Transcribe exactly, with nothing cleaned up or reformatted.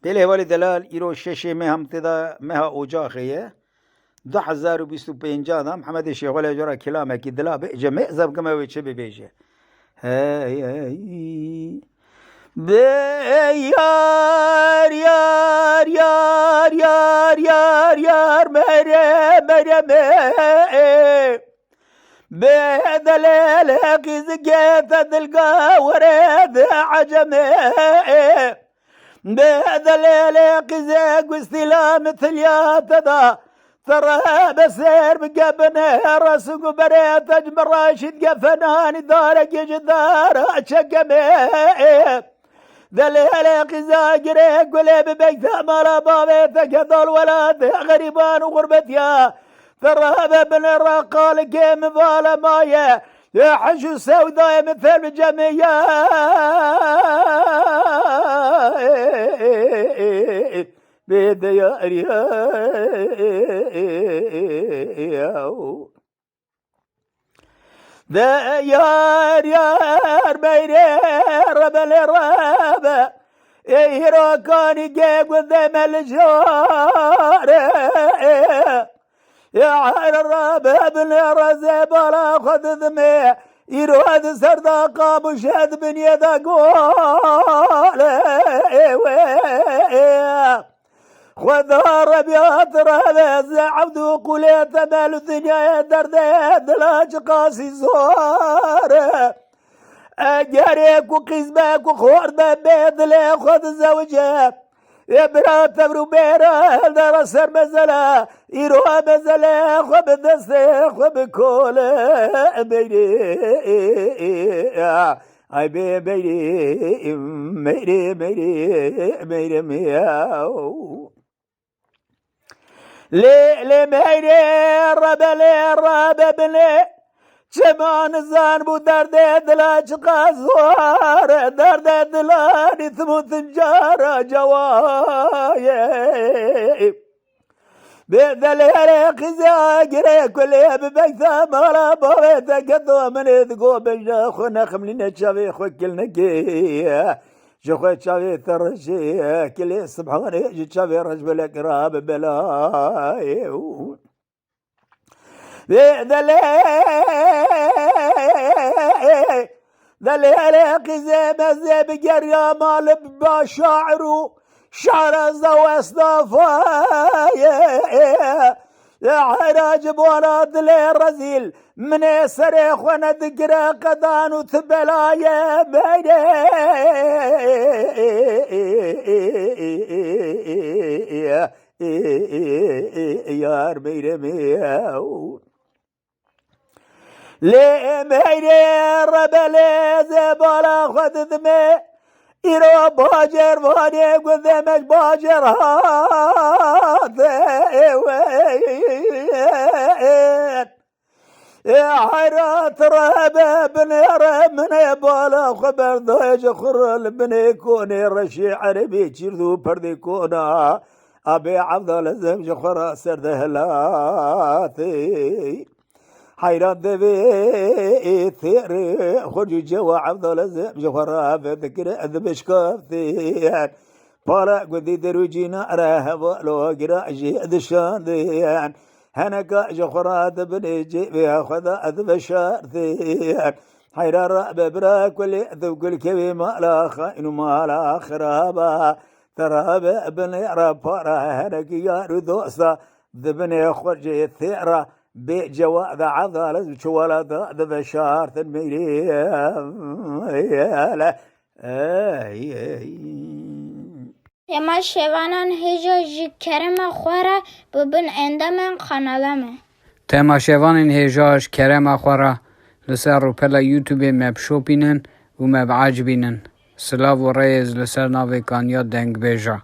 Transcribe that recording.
Belê hevalê delal, îro şeşê meh em tê de meha ocaxê ye. Du hezar û bîst û pênc de Mihemedê Şêxolê cara kilamekî dila bêje, me ez ê bikime wê çi bibêje. Hey, hey. Be yar, yar, yar, yar, yar, yar, mere, mere, me. Be delele qîzike te dilga were de eceme. Be delele qîze gustîla mitiliya te da. Te re be ser bike bine resû gu bere te ji min reşîd gefenanî darekê ji dara çekeme. Delele qîza girê gulê bi beyta mala bavê te ke dal welatê xerîban û xurbetiya. Te re be bine re qalikê min vala maye. Ê heş û sewdayê min tev li cemê ye. Bê de yar, yar. De yar, yar, meyrê rebelê rebe. Ê îro kanî gê gundê me li jare. Ê here rebe binê rezê bala xwe didimê. Îro di ser da qabûşe di biniyê de gole wê. Xweda rebiyat reveze evdû qûlê temel û dinyayê derdê dila çiqasî zor e. Egerê ku qîzme ku xort be bê dilê xwe dizewice. Ê bira tevr û bêra hildara ser mezela. Îro mezele xwe bi destê xwe bi kole meyrê. Ay bê meyrê, meyrê, meyrê, meyrê miyaw. Lê, lê meyrê rebe, lê rebe binê. Çima nizan bû derdê dila çiqas zor e, derdê dila nîtim û tincara cewayê. Bê delêrê qîza girê kulê bi beyta mala bavê te keto minê digo bêje xwe neximlîne çavê xwe kilnekê. Ji xwe çavê te rejê kilê sibhanê ji çavê rejbelek rabe belayê. Vê delê, delê qîzê mezê bi geriya mal ba şair û şara zewestafayê. Hera ji bona dilê rezîl minê serê xwe nedikire qedan û ti belayê meyrê. Yar meyrê me. Lê meyrê rebelê zê bala xwe didime. Îro bacer vanê gundê me ji bacer hate. Ê heyrat rebe binê re minê bala xwe berdayê ji xwe re li binê konê reşê erebê çîrd û perdê kona. Abê Evdal Ezem ji xwe re ser de hilatê. Heyran devê têrê xurc û cewa Evdal Ezem ji xwe re vedikire ez dibişkaftê. Pala gundî derûcîna re hevalo gira jê dişandê. Heneka ji xwe re dibinê cêvê xwe de ez veşartê. Heyra re be bira kulê ev gulkevê mala xayn û mala xiraba. Te re be binê re para henek yar û dosta. Dibinê xurcê têra bê cewa de Evdal ez çiwala de diveşartin meyrê. Ey, ey. Temaşevanan hêja ji kerema xwe re bibin endamên kanala me. Temaşevanên hêja ji kerema xwe re li ser rûpela YouTube me bişopînin û me biecibînin. Silav û rêz li ser navê kaniya dengbêja.